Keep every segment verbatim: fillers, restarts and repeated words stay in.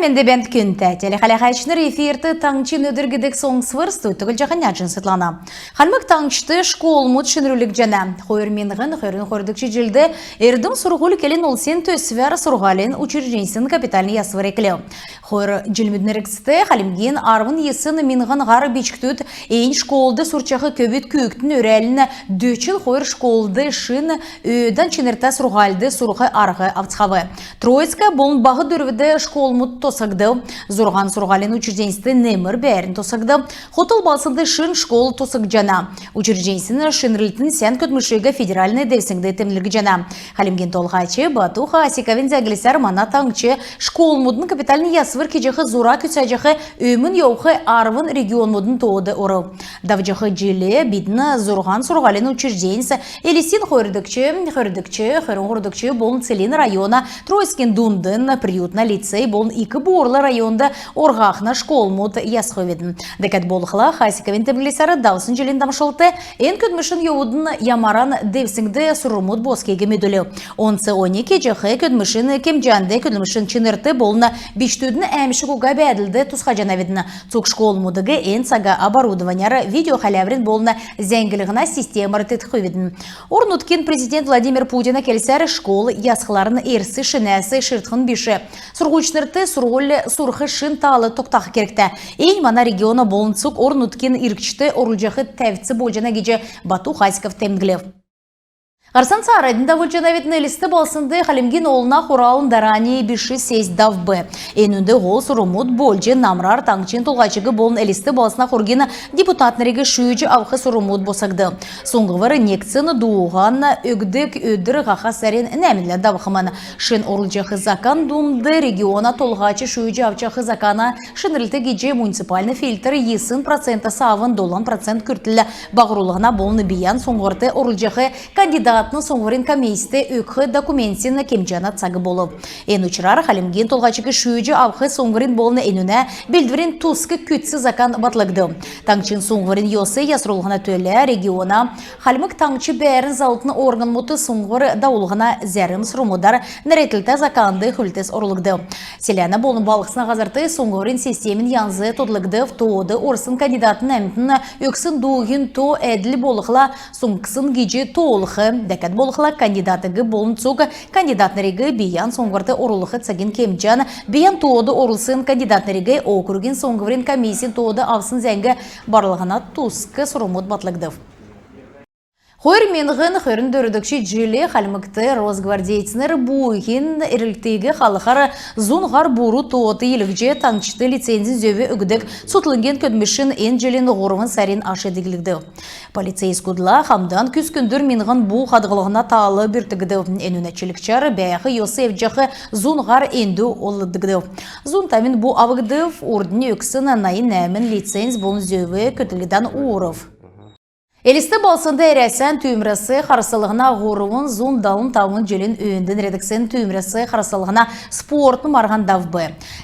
Энд бәәнт, күндтә телехәләһәчнр! Эфирт «Таңһчин өдр» гидг соңсвр. Студьд Түглҗәһин Няҗин Светлана. Хальмг Таңһчд школмуд шинрүлгдҗәнә. Хойр миңһн хөрн хойрдгч җилд «Эрдм-сурһуль» келн-улсин төсвәр сурһулин учрежденьсин капитальн ясвр эклв. Хойр җилмүдин эргцд Хальмгин арвн йисн миңһн һар бичкдүд эн школд сурчах көвүд-күүкдин өрәлнь дөчн хойр школд шин өөдән чинртә сурһульд сурх арһ авцхав. Троицк болн Баһ Дөрвд школмуд тосхгдв. Зурһан сурһулин учрежденьст немр бәәрн тосхгдв. Хотл балһснд шин школ тосхгдҗана. Учрежденьсин шинрлтин сән көдлмшиг федеральн девсңд темдглҗәнә. Хальмгин Толһач Бату Хасиковин зәңглсәр, мана таңһч школмудын капитальн ясвр кеҗәх зура күцәҗәх өмн йовх арвн регионмудын тоод орв. Давҗах җилд бидн зурһан сурһулин учрежденьс: Элстин хойрдгч, хөрдгч, хөрн хойрдгч болн Целинн района Троицкин дундын, Приютна лицей болн Ик Бурла районд орһахн школмуд ясхвидн. Дәкәд болхла, Хасиковин темдглсәр, давсн җилин дамшлт эн көдлмшин йовудын ямаран девсңд сурврмуд босхиг медүлв. Онц оньг кеҗәх көдлмшин кемҗәнд, көдлмшин чинрт болн бичкдүдин әәмшг уга бәәдлд тусхаҗанавидн. Цуг школмудыг эн цага оборудованяр, видеохәләврин болн зәңглһнә системәр теткхвидн. Орн-нутгин Президент Владимир Путина келсәр, школ ясхларн эрс шинәс ширдхмн биш. Сурһульчнрт сурһуль сурх шин таал тогтах кергтә. Эн мана региона болн цуг орн-нутгин иргчд орулҗах тәвц болҗана гиҗ Бату Хасиков темдглв. Һарцан цааранднь давулҗанавидн. Элст балһснд Хальмгин Олна Хуралын дарани биш сессь давв. Энүнд һол сурврмуд болҗ, намрар таңһчин Толһачиг болн Элст балһсна хургин депутатнриг шүүҗ авх сурврмуд босхгдв. Суңһвр негдсн дууһан өгдг өдр һаха сарин нәәмнлә давхмн. Шин орулҗах закан дунд региона Толһач шүүҗ авчах закана шинрлт гиҗ муниципальн фильтр йисн процентәс авн долан процент күртл баһрулһна болн бийән суңһврт орулҗах кандидатнр суңһврин комисст өгх документсин кемҗәнә цаг болв. Эн учрар Хальмгин Толһачиг шүүҗ авх суңһврин болн энүнә белдврин туск күцц закан батлгдв. Таңһчин суңһврин йос ясрулһна төлә региона Хальмг Таңһч бәәрн заллтын органмудт суңһвр давулһна зәрм сурврмудар нерәдлтә заканд хүврлтс орулгдв. Селәнә болн балһсна һазрт суңһврин системин янз тодлгдв. Тоод орсн кандидатин әмтн өгсн дууһин то әдл болхла, суңһгдсн гиҗ тоолх. Дәкәд болхла, кандидатыг болн цуг кандидатнриг бийән суңһврт орулх цагин кемҗән, бийән тоод орулсн кандидатнриг округин суңһврин комиссин тоод авсн зәңг барлһна туск сурврмуд батлгдв. Хойр миңһн хөрн дөрвдгч җилд Хальмгт росгвардейцнр бууһин эрлтиг халхар зун һар буру тоот илгәҗ, таңһчд лицензин зөв өгдг цутхлңгин көдлмшнь эн җилин һурвн сарин аш диглгдв. Полицейскүдлә хамдан күскндүр миңһн бу хадһллһна таал бүрдгдв. Энүнә чилгчәр бәәх йос эвдҗәх зун һар эндү олгдв. Зун тавн бу авгдв. Урднь өгсн найн нәәмн лиценз болн зөв көдлгдән уурв. Элст балһснд Әрәсән түүмрәс харслһна һурвн зун далн тавн җилин өөнд нерәдгдсн түүмрәс харслһна спортын марһан давв.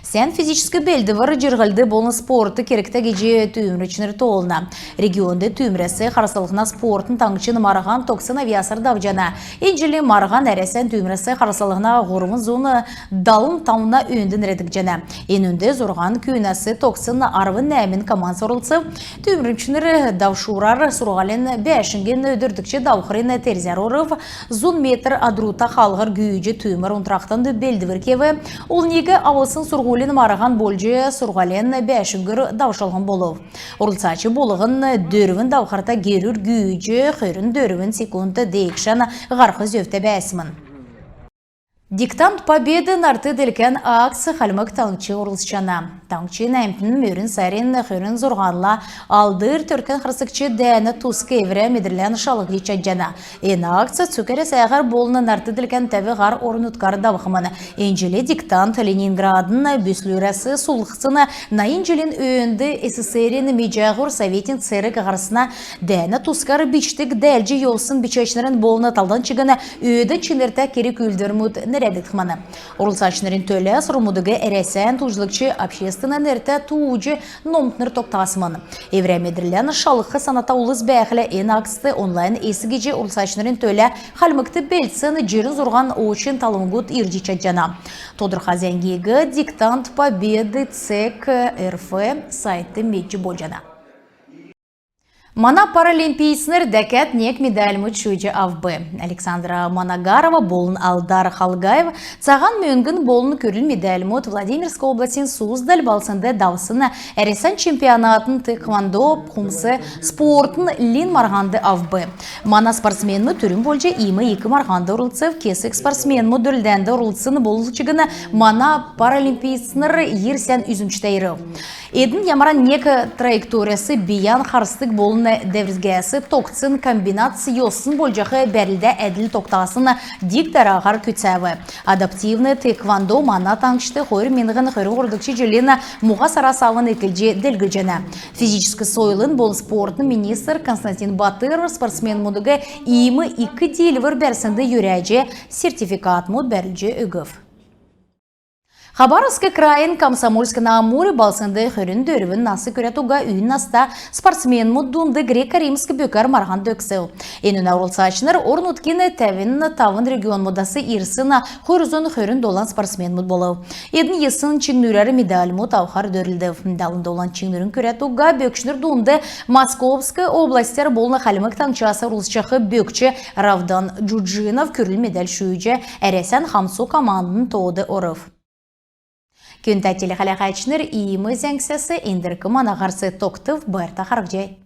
Сән физическ белдвр җирһлд болн спортд кергтә гиҗ түүмрчнр тоолна. Регионд түүмрәс харслһна спортын таңһчин марһан тогтсн авъясар давҗана. Эн җилин марһан Әрәсән түүмрәс харслһна һурвн зун далн тавна өөнд нерәдгдҗәнә. Энүнд зурһан күүнәс тогтсн арвн нәәмн командс орлцв. Түүмрчнр давшурар сурһулин бәәшңгин дөрвдгч давхрин терзәр орв. Зун метр адрута хаалһар гүүҗ түүмр унтрахдан белдвр кев. Олниг авлсн сурһулин марһан болҗ сурһулин бәәшңгүр давшлһн болв. Орлцач болһн дөрвн давхрта герүр гүүҗ хөрн дөрвн секундт деегшән һарх зөвтә бәәсмн. «Диктант Победы» нарт-делкән акцд Хальмг Таңһч орлцҗана. Таңһчин әмтн мөрн сарин хөрн зурһанла Алдр Төрскән харсгч дәәнә туск эврә медрлән шалһҗ чадҗана. Эн акц цуг Әрәсәһәр болн нарт-делкән тәвн һар орн-нутгар давхмн. Эн җил диктант Ленинградын бүслүрәс сулдхсн, найн җилин өөнд СССР-ин меҗәһүр Советин церг һарсна дәәнә тускар бичгдг дәәлдҗ йовсн бичәчнрин болн талдан чигн өөдән чинртә керг-үүлдврмүд Тәдгдхмн. Орлцачнрин төлә сурврмудыг Әрәсән тууҗлгч общественн нертә тууҗ номтнр тогтасмн. Эврә медрлән шалһх саната улс бәәхлә, эн акцд онлайн эс гиҗ орлцачнрин төлә Хальмгт белдсн җирн зурһан очн талвңгуд ирҗ чадҗана. Тодрха зәңгиг диктант победы цег рф сайтд медҗ болҗана. Мана паралимпийцнр дәкәд нег медальмуд шүүҗ авв. Александра Манагарова болн Алдар Халгаев цаһан мөңгн болн күрл медальмуд Владимирск областин Суздаль балһснд давсн Әрәсән чемпионатын тхэквондо хумс спортын лин марһанд авв. Мана спортсменмүд түрүн болҗ иим ик марһанд орлцв. Кесг спортсменмүд дөрлдәнд орлцсн болв чигн, мана паралимпийцнр йир сән үзмҗтә ирв. Эдн ямаран нег траекторияс бийән харсдг болн дәвргәс тогтсн комбинацс йосн болҗах бәрлдә әдл тогтасн диг-дараһар күцәв. Адаптивн тхэквондо мана таңһчд хойр миңһн хөрн һурвдгч җилин моһа сарас авн эклҗ делгрҗәнә. Физическ сойлын болн спортын министр Константин Батыров спортсменмүдиг иим ик диилвр бәрснд йөрәҗ, сертификатмуд бәрүлҗ өгв. Хабаровск крайин Комсомольск-на-Амуре балһснд хөрн дөрвн нас күрәд уга үйин наста спортсменмүд дунд грек-римск бөкәр марһан төгсв. Энүнә орлцачнр орн-нутгин тәвн тавн регионмудас ирсн хойр зун хөрн долан спортсменмүд болв. Эдн йисн чиңнүрәр медальмуд авхар дөрлдв. Далн долан чиңнүрин күрәд уга бөкчнр дунд Московск областяр болн Хальмг Таңһчас орлцҗах бөкч Равдан Джуджинов күрл медаль шүүҗ, Әрәсән хамцу командын тоод орв. Күндтә телехәләһәчнр, иим зәңгсәс эндрк мана һарц тогтв. Байрта харһий.